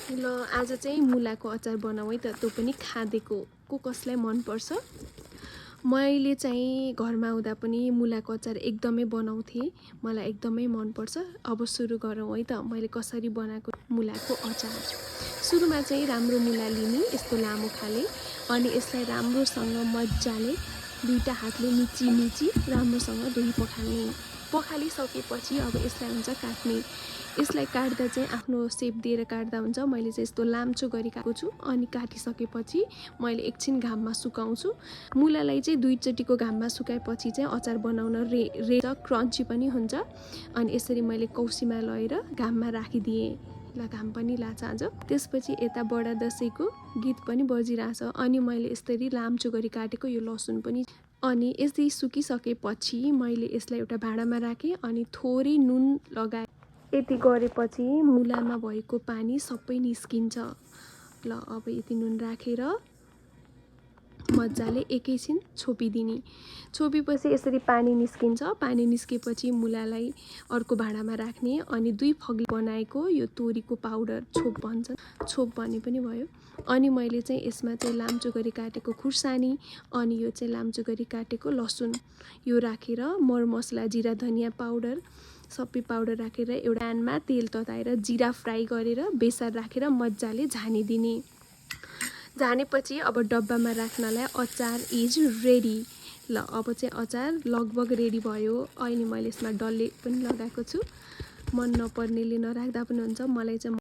ल आज चाहिँ मुलाको अचार बनाऊ है त, त्यो पनि खाँदेको। को कसलाई मनपर्छ? मैले चाहिँ घरमा हुँदा पनि मुलाको अचार एकदमै बनाउँथेँ, मलाई एकदमै मनपर्छ। अब सुरु गरौँ है त मैले कसरी बनाएको मुलाको अचार। सुरुमा चाहिँ राम्रो मुला लिने, यस्तो लामो खाले, अनि यसलाई राम्रोसँग मजाले दुईटा हातले मिची राम्रोसँग धोइ पखालिसकेपछि अब यसलाई हुन्छ काट्ने। यसलाई काट्दा चाहिँ आफ्नो सेप दिएर काट्दा हुन्छ। मैले चाहिँ यस्तो लाम्चो गरी काटेको छु, अनि काटिसकेपछि मैले एकछिन घाममा सुकाउँछु। मुलालाई चाहिँ दुईचोटिको घाममा सुकाएपछि चाहिँ अचार बनाउन क्रन्ची पनि हुन्छ। अनि यसरी मैले कौसीमा लगेर घाममा राखिदिएँ। ल घाम पनि लाग्छ आज। त्यसपछि यता बडा दसैँको गीत पनि बजिरहेछ, अनि मैले यसरी लाम्चो गरी काटेको यो लसुन पनि। अनि यसरी सुकिसकेपछि मैले यसलाई एउटा भाँडामा राखेँ, अनि थोरै नुन लगाएँ। यति गरेपछि मुलामा भएको पानी सबै निस्किन्छ। ल अब यति नुन राखेर मजाले एकैछिन छोपिदिने। छोपेपछि यसरी पानी निस्किन्छ। पानी निस्केपछि मुलालाई अर्को भाँडामा राख्ने, अनि 2 फग्ली बनाएको यो तोरीको पाउडर छोप भन्छ, छोप भने पनि भयो। अनि मैले चाहिँ यसमा चाहिँ लाम्चो गरी काटेको खुर्सानी, अनि यो चाहिँ लाम्चो गरी काटेको लसुन यो राखेर मरमसला, जिरा धनियाँ पाउडर सबै पाउडर राखेर एउटा प्यानमा तेल तताएर जिरा फ्राई गरेर बेसार राखेर मजाले झानिदिने। झानेपछि अब डब्बामा राख्नलाई अचार इज रेडी। ल अब चाहिँ अचार लगभग रेडी भयो। अहिले मैले यसमा डल्ले पनि लगाएको छु, मन नपर्नेले नराख्दा पनि हुन्छ। मलाई चाहिँ